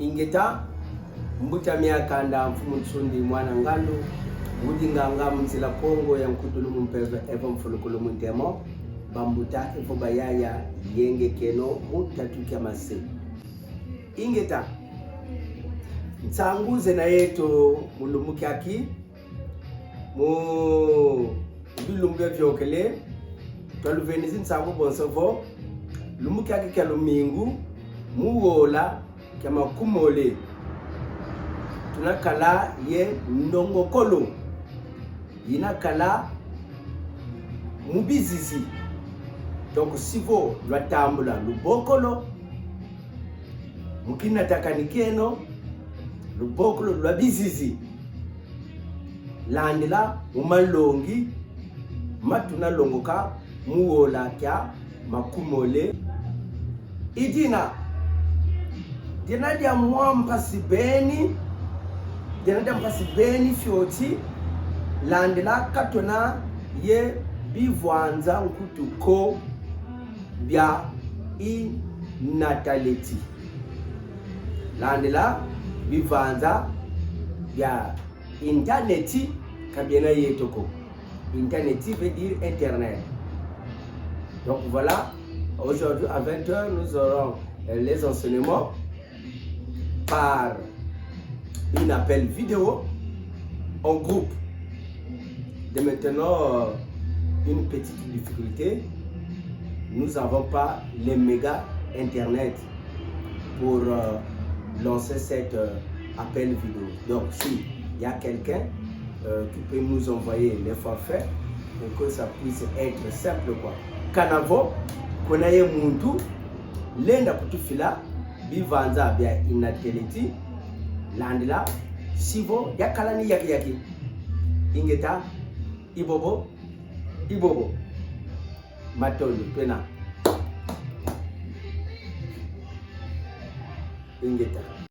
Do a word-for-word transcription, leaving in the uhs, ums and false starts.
Ingeta, mbuta mia kanda, mfumu Nsundi mwana Ngandu, ngudi nganga mu nzila Kongo ya nkutulu mu mpeve evo mfulukulu mu ntemo, bambuta evo bayaya, yenge kieno mu tatu kia mase. Ingeta, nsangu zena yeto mu lumbu kiaki, mu bilumbu bia viokele, twaluvenezi nsangu bonso vo, lumbu kiaki kia lumingu, mu wola kia makumole, tuna kala ye ndongokolo yina kala mu bizizi. Donc, si vo lwatambula lubokolo mu kinatakani kieno, lubokolo lwa bizizi, landila mu malongi ma tuna longoka mu wola kia makumole. I dina, dina dia mwa mpasi beni, dina dia mpasi beni fioti, landila ka tuna ye bivwanza nkutu ko bia inataleti. Landila bivwanza bia internet, ka biena yeto ko. Internet veut dire internet. Donc voilà, aujourd'hui à vingt heures, nous aurons, euh, les enseignements par un appel vidéo en groupe. Dès maintenant, euh, une petite difficulté. Nous n'avons pas les mégas internet pour, euh, lancer cet, euh, appel vidéo. Donc, si il y a quelqu'un, euh, qui peut nous envoyer les forfaits pour que ça puisse être simple, quoi. Kana vo kuna ye muntu lenda kutufila bivwanza bia inataleti, landila, si vo yakala ni yaki yaki. Ingeta, i bobo, i bobo. Matondo pena. Ingeta.